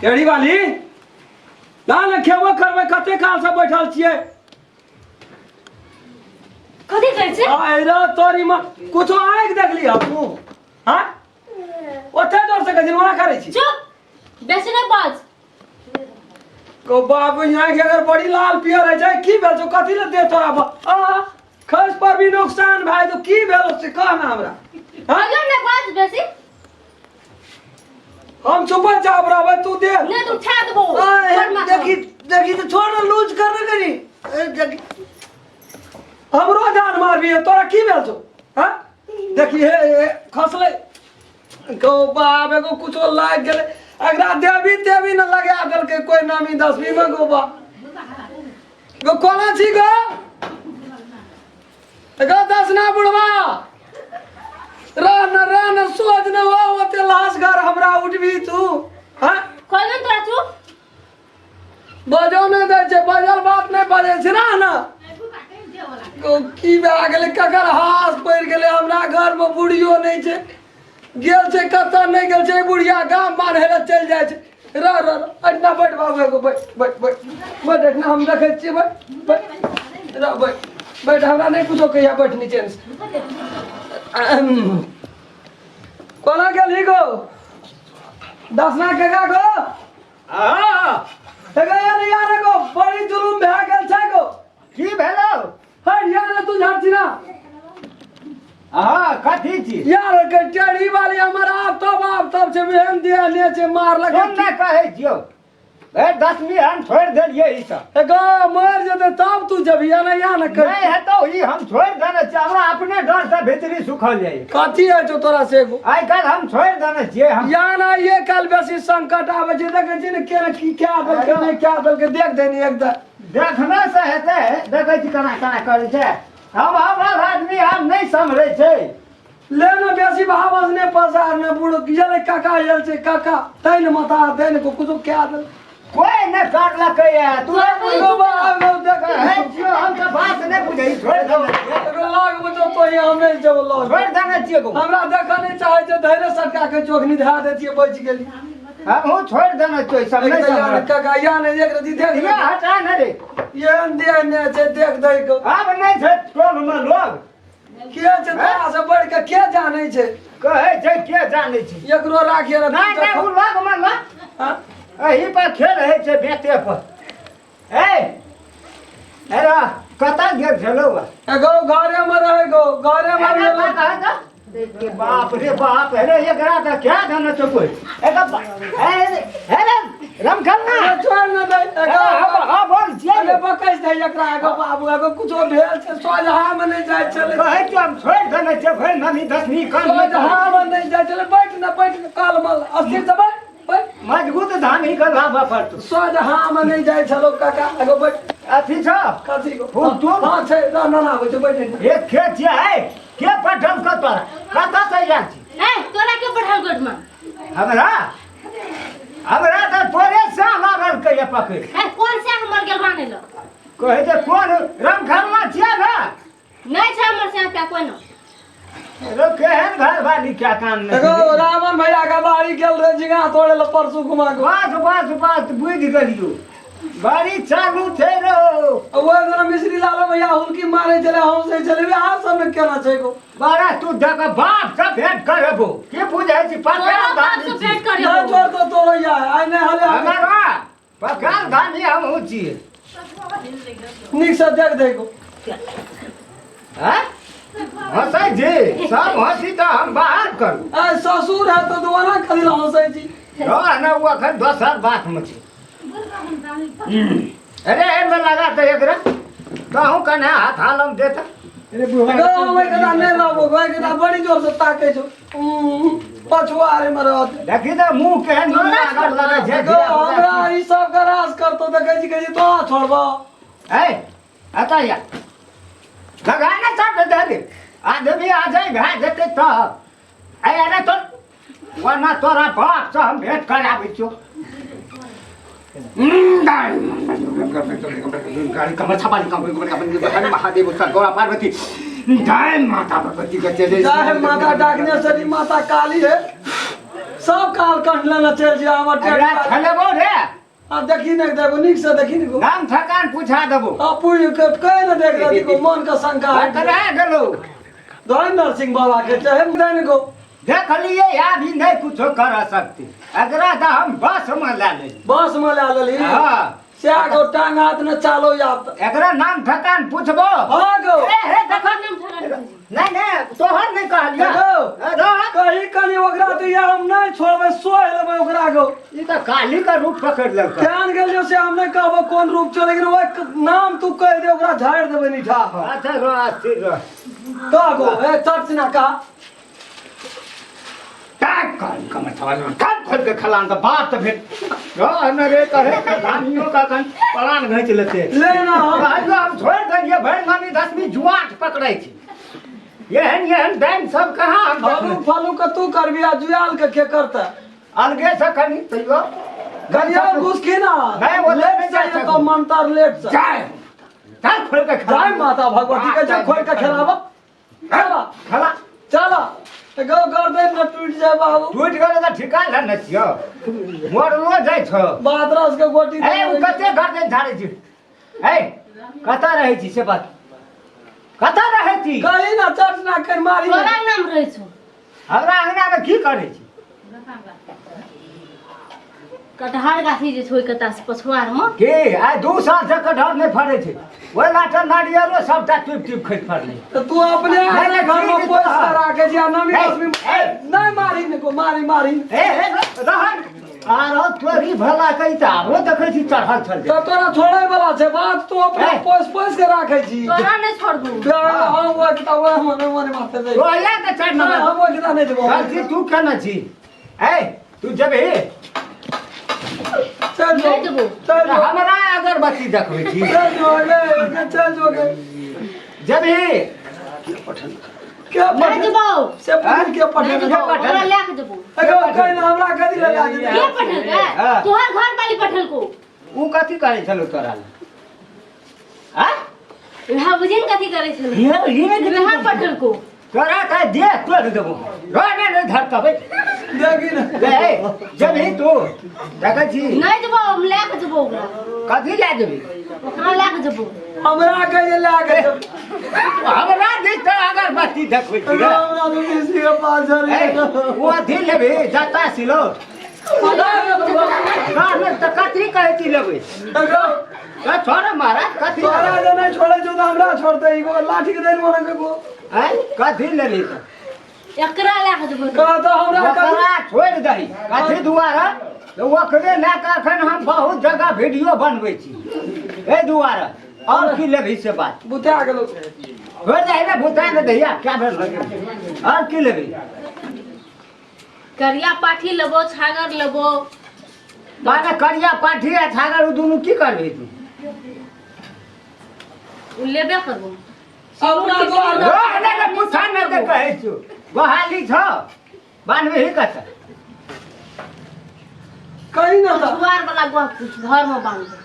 टेढ़ी वाली ना ने खेबो करबै कते काल से बैठल छियै। कथी कहै छै? अरे तोरी माँ कुछो आँखि देखली हँ तू? हाँ, ओते जोर से कहै छी, ओना करै छी। चुप, बेसी नहि बाज। को बाबू यहाँ के अगर बड़ी लाल पियर है छै की भेल छौ? कथी ले दे तोरा आ खर्च पर भी नुकसान भाई तो की भेल से कह ना हमरा। हाँ? अगर नहि बाज बेसी। हम चुप चाप रहबै, तू दे। नहि तू उठा देबो। देखी देखी तो छोड़ ना, लूज कर ना करी। ए, देखी हमरो जान मारबी है, तोरा की भेल छौ? हाँ देखी हे, हे खसलै गौ बाप एगो कुछो लाग गेलै एकरा। देवी तेवी न लगा देलकै कोई नामी दसवीं में। गो बा गो कोना छी गो? गो दसना बुढ़वा रह न, रह न, सोच न हो ओते लाश घर हमरा उठबी तू। हाँ कहलियौ तोरा चुप। बजो नहि दै छै, बजल बात नहि बजै छै। रह न गो, की भए गेलै? ककर हास पड़ि गेलै हमरा घरमे? बुढ़ियो नहि छै, गेल छै कतऽ नहि गेल छै बुढ़िया, गाम बान्है लए चलि जाइ छै। रह रह रह, एहिना बैठ बाबू, एगो बैठ बैठ बैठ बैठ, एहिना हम देखै छियै। बैठ बैठ रह, बैठ बैठ, हमरा नहि कुछो कहिया, बैठ नीचे। कोना गेलही गो दसना केगा गो? हाँ। एगो यार यार एगो बड़ी जुलुम भए गेल छै गो। की भेलो? हट यार, तू झाड़ छी ना। हाँ, कथी छी? यार के टेढ़ी वाली हमर आब तब आब तब छै एहन दिया ने छै मारलक। सुन ने, कहै छियौ, ए दसमी हम छोड़ि देलियै ई सब। एगो मर जेतै तब तू जबही या ना या ना कर। नहि हेतौ, ई हम छोड़ि देने छियै। हमरा अपने डर से भीतरी सुखल जाइए। कथी होइ छौ तोरा से एगो? आइ काल्हि हम छोड़ि देने छियै हम। या ना ये काल बेसी संकट आबै छै, देखै छी ने केना की क्या देलकै नहि क्या देलकै, देख देनी एकदम। देखने से हेतै? देखै छी केना केना करै छै। हम हमर आदमी आब नहि सम्हरै छै। ले ने बेसी भावस ने पसार ने बूढ़ गेलै काका आयल छै काका तै ने माथा तै ने कुछो क्या देल। कोई नहि करलकै ये तू। एगो बा- एगो देख। कहै छियौ, हम तऽ बात नहि बुझै, छोड़ि देने छियै। एगो लाग बचो तो ही हम नहि जेबो लग। छोड़ि देने छियै गो। हमरा देखऽ नहि चाहै छै, धैर्य सटका के चोखनी धरा दै छियै, बचि गेली। हमहूँ छोड़ि देने छियै, ई सब नहि सम्हरै। काका या ने एक रति देख। ये हटा ने रे। एहन देह ने छै, देख दै के। आब नहि छै टोलमे लोग। के छै तोरा से बढ़ के? के जानै छै? कहै छै के जानै छै। एकरो राखिए रे। नहि नहि, ओ लगमे न। हाँ? एही पर खेल होइ छै बेटे पर। ए अरे कतऽ गेल छलौ? एगो घरे में रहे गो, घरे में रहे। बाप रे बाप, अरे एकरा तऽ क्या जानै छौ कोइ? एकर ए हे रे रमखल ना। अरे छोड़ न दे एगो। हाँ बोल छियै। अरे बकैस दे एकरा एगो बाबू, एगो कुछो भेल छै, सोझा में नहि जाइ छलै। कहै छियौ हम छोड़ि देने छियै, भरि नमी दसमी कम। सोझा में नहि जाइ छलै। बैठ न, बैठ न, काल मल अस्थिर से बैठ बैठ। मजबूत धान ही कर लाबऽ पड़तौ। सोझा में नहि जाइ छलौ काका, एगो बैठ। अथी छौ? कथी गो? फूल तूल? हाँ छै, ना ना आबै छै, बैठ न। एक खेत छियै, के पठल कऽ तोरा? कतऽ से आयल छी? ए तोरा के पठाल गोट में? हमरा हमरा तऽ तोरे से लागल कहिया पकड़ि। ए कोन से हमर गेल माने लो? कहै छै कोन रमखलना छियै ने? नहि छै हमर से पे कोई न। रो केहन घर वाली क्या काम नहीं। एगो रावण भैया के बाड़ी गेल रहे झिंगा तोड़े ले परसू घुमा के। बस बस बस, बुझि गेलियो, बड़ी चालू छै रो। ओ जेना मिश्री लालो भैया हुनकी मारे छलै, हौसै छलै, वएह सब ने केना छै गो। बड़ा तू जग बाप से भेंट करबो की बुझै छी? तोरा पकड़ बाप से धानी भेंट छी। करे। नहि छोड़ तो तोड़ैया आइ नहि हले। हमरा पकड़ धानी हमहूँ छियै। नीक से देख दे गो। हैं हँसै छी सब? हँसी तऽ हम बाहर करू। आ ससुर है तो दुआरा कथी लए हँसै छी? रह ने, ओ अखन दोसर बातमे छै। अरे एहिमे लगा तऽ एकरा कहूँ कने हाथ हालम देता। अरे बुढ़वा। गो हम एकरा नहि रहबो गो, एकरा बड़ी जोर से ताकै छौ। पछुआरे में रहत। देखी तऽ मुँह केहन लागल लगै छै। गो हमरा ई सब के रास करतो, देखै छी, कहै छी तोरा छोड़बो। ए एतऽ या लगा ने सब धरि आदमी आ जाय भए जेतै तऽ। ए अरे तो वरना तोरा बाप से हम भेंट कराबै छियौ। महादेव गौरा पार्वती जय माता भगवती के जय। जय माता डाकनेश्वरी, माता काली है, सब काल कंठ लेने चलि जिया हमर एकरा टेक। खेलेबो रे। आ देखी ने देखो, नीक से देखी ने। नाम ठकान पूछा देबो। आ पूछ के कहि ने देख रही को मन के शंका हटि करा गेलो। धोइ नरसिंह बाबा के चाहे देन को। देख लिए अभी नहीं कुछो कर सकती। एकरा तऽ हम बस में ला लेली। बस में ला लेली। हाँ। से गो टांग हाथ न चालो याब। एकरा नाम ठकान पूछबो। हाँ गो। ए हे देखो। नाम ठकान पूछबो। नहीं नहीं तोहर नहीं कहलियो। देखो। रह। कही कनी ओकरा तो या हम नहीं छोड़बै, सोहि लेबै ओकरा गो। ई तऽ काली का रूप पकड़ लेलकै। ध्यान गेलियो से हम नहीं कहबो कोन रूप छौ, लेकिन ओहि नाम तू कहि दे ओकरा झाड़ि देबै निठा। अच्छा रह, स्थिर रह। कह गो, ए चट सिना कह। टाक कर कमर सवाल कान खोल के खलान तो बात तो फिर रह न रे करे धानियो का कन पलान घींच लेते। ले ना हम। आज हम छोड़ देलिए भरि मामी दसवीं जुआट पकड़ै छी। एहन एहन डाइन सब कहाँ हम फलू देखबै? फलू के तू करबी आ जुआल के के करतै? अलगे से कनी तैयो। कनिया घुस की ना? नहीं, वो लेट नहीं से जा ये तो सकू। मनतर लेट से। जाय। जाय खोल के खिलाओ। जाय माता भगवती के जाय खोल के खिलाबो। चला। खिला। चला। तो गौ गर्दन न टूट जाए बाबू। टूट गेल तऽ ठिकान ल ने छियो। मरलो जाइ छौ। बादरस के गोटी ए, उ कते गर्दन झाड़ै छी? ए, कतऽ रहै छी से बात? कतऽ रहै छी? कही ना चट ना कर मारी। तोरा नाम रहै छौ। हमरा अंगना में की करै छी? कटहर गाछी जे छै कता से पछुआर में। के आइ 2 साल से कटहर नहि फड़ै छै। ओहि लाटे नारियरो सबटा टूटि टूटि खसि पड़लै। तऽ तू अपने नहि, नहि, घर में ठीक पोस छै। के राखे छी आ नमी ए, दसमी ए। नहि मारी ने को मारी मारी। ए, ए, रहन। आरो तोरी भला कहि तऽ आरो देखै छी चढ़ल छल। तऽ तोरा छोड़ै वाला छै बात, तू अपने ए। पोस पोस के राखे छी। तोरा नहि छोड़बू। हम ओहि किताब ओहि मने मने मारते जाइ। तोरा तऽ चढ़ नहि, हम ओहि किताब नहि जेबौ। गलती तू केने छी? ए, तू जेबही? चल जो। नहि जेबौ। चल जो। हमरा अगरबत्ती देखबै छी। चल जो गे, चल जो गे। जेबही? के नहि पठे? जेबौ। से पठे के पठे? नहि जेबौ, ओकरा लए के जेबौ। अगो कहि ना हमरा कथी लए जा जेतै? के पठेलकै? हाँ। तोहर घर वाली पठेलको। उ कथी करै छलौ तोरा लए? आँ? वएह बुझी ने कथी करै छलै। ये, ये कथी वएह पठेलको। तोरा तऽ देह तोड़ि देबौ। रह ने, नहि धरतबै। देखी ने। ए, जेबही तू? देखै छी। नहि जेबौ, हम लए के जेबौ ओकरा। कथी लए जेबही? ओकरा लए के जेबौ। हमरा कहिए लए के जेबौ। हमरा दिस तऽ अगरबत्ती देखबै छी रे। हमरा तऽ बेसी के पास झड़ी। ए, ओ अथी लेबही, जत्ता सिलौट। कहने तऽ कथी कहै छी लेबै? तऽ छोड़ महाराज, कथी तोरा लेबै? जे नहि छोड़ै छौ तऽ हमरा छोड़तै। एगो लाठी के दैल मोने के आँय, कथी लेबही तऽ? एकरा लए के जेबौ। कह तऽ हमरा कथी? ओकरा छोड़ि दही। कथी दुआरे? तऽ ओकरे लए कऽ एखन हम बहुत जगह वीडियो बनबै छी। एहि दुआरे। आओर की लेबही से बात? बुता गेलौ। छोड़ि दही ने, बुता ने दही, आब क्या भेल लगे? आओर की लेबही? करिया पाठी लेबो, छागर लेबो। माने करिया पाठी आ छागर उ दुनू की करबही तू? उ लेबे करबो। अपना द्वार में रह ने ने पूछा ने ते कहै छियौ। गोहाली छौ, बान्हबही कतऽ? कही ना तऽ। पछुआर वाला गप पूछ, घर में बान्हबो।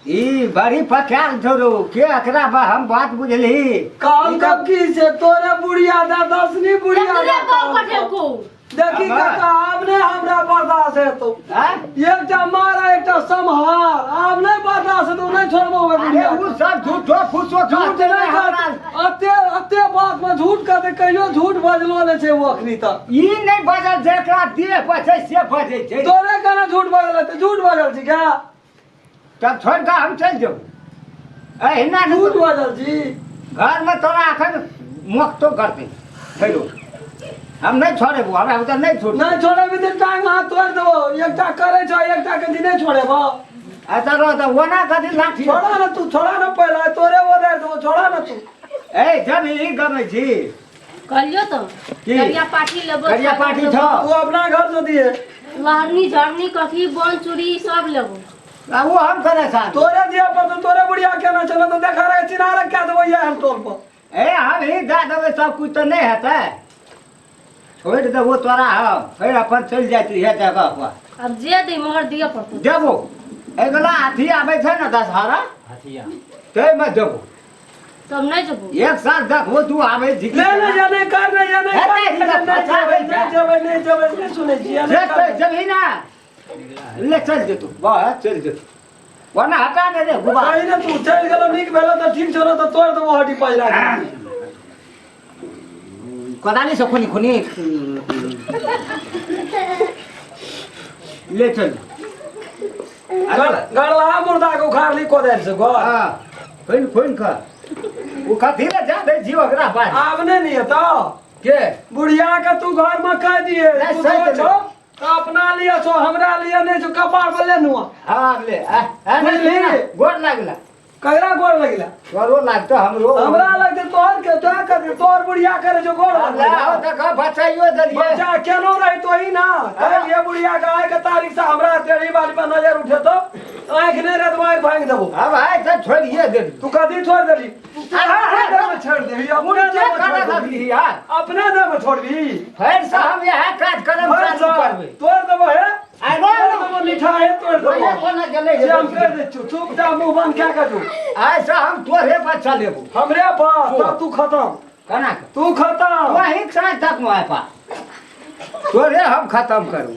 ई बड़ी पकायल छौ रौ, के एकरा बा हम बात बुझलही? कहल कब की से तोरे बुढ़िया दा दसनी बुढ़िया एकरे दा गौ कहलकौ। पठेलको। देखी आब? काका, आब नहि हमरा बर्दाश्त हेतौ। आँय? एकटा मारा एकटा सम्हार, आब नहि बर्दाश्त हेतौ, नहि छोड़बौ ओहि अरे बुढ़िया उ सब झूठो फूसो झूठ कहते नहि नहि हमरा। कहते, अते अते बात में झूठ कहते, कहियो झूठ बजलो नहि छै ओ अखनी तक। ई नहि बजल जेकरा देह बचै से बजै छै। तोरे केना झूठ बजल हेतै? झूठ बजल छी क्या? तब छोड़ि कऽ हम चलि जेबौ। एहिना नहि झूठ बजल छी। घरमे तोरा एखन मोखतो करतै। हेलो, हम नहि छोड़ेबौ, हमरा बुते नहि छोड़। नहि छोड़ेबी तऽ टांग हाथ तोड़ि देबौ। एकटा करै छौ, एकटा के नहि छोड़ेबौ। अच्छा रह तऽ ओना कथी लाठी। छोड़ा ने तू, छोड़ा ने, पहिले तोरे ओदारि देबौ, छोड़ा ने तू। ए, जब ई गमै छी। कहलियो तऽ की? करिया पाठी लेबो। करिया पाठी छौ। तू अपना घर से दिए। लहरनी झरनी कथी बन चूड़ी सब लेबो। आ ओ हम केना साथ? तोरे दिया पर तऽ तोरे बुढ़िया केना चलो तऽ देखा रहे चिन्हा रे कए देबौ इएह हम टोल पर। ए, हम ही दए देबै सब कुछ तऽ नहि हेतै। छोड़ि देबो तोरा हम, फेर अपन चलि जाइत रहिहे जगह पर। अब जे दे मगर दिअ पड़तौ। देबो। अगिला अथी आबै छै ने दशहरा, हथिया, ताहिमे देबो। तब नहि जेबो। एक साल देखबो तू आबै छी। नहीं नहीं, ये नहीं कर, नहीं ये नहीं कर, हेतै, नहीं हिनका जेबै, नहीं जेबै, नहीं जेबै, नहीं सुनै छियै, जे नहि कर। जेबही ना ले चल जेतौ, बस चल जेतौ, वरना हटा दे रे गुबा। कही ने तू चलि गेलो, नीक भेलो तऽ ठीक छौ, ने तऽ तोड़ि देबो हड्डी पजरा के। कोदाली से खुनी खुनी ले चल। गड़लहा मुर्दा के उखाड़ ली कोदारि से घर। हाँ, खुन खुन कर ओ कथी ले जा दे जी ओकरा पास। आब नहि ने हेतौ। के? बुढ़िया के तू घर में कह दिए, नहीं, तू सही जो देले। छौ तऽ अपना लिए छौ, हमरा लिए नहि छौ, कपार पर ले नुआ। हाँ ले आ आ नहीं बुझली? ले गोर लागला। ककरा गोर लगला? तोरो लागतो हमरो। हमरा लगते तोहर के तोरा कर तोहर बुढ़िया करे जो गोर ले लगला। आओ तऽ कह बचाइयो देलिए। बच्चा केनो रही तो ही ना कहलिए बुढ़िया के आइ के तारीख से हमरा टेढ़ी बाली पर नजर उठे तो आँखि नहि रहत, आँखि भांगि देबो। अब आइ तऽ छोड़िए देली। तू कथी छोड़ देली? तू अपने देह में छोड़ देबही, अपने के देह में करऽ छोड़ देबही। लगली यार? अपने देह में छोड़बही। फेर से हम इएह काज करम फेर चालू से करबै। तोड़ देबो हे। आइ तोड़ रो देबो निठा हे, तोड़ रोए देबो। कोना गेलै से हम कहि दै छियौ, चुपचाप मुँह बंद कए कऽ जो। आइ से हम तोरे पर चलेबो। हमरे पर तब तू खतम। केना के? तू खतम। वही साँझ तक मोबाइल पा तोरे हम खतम करू।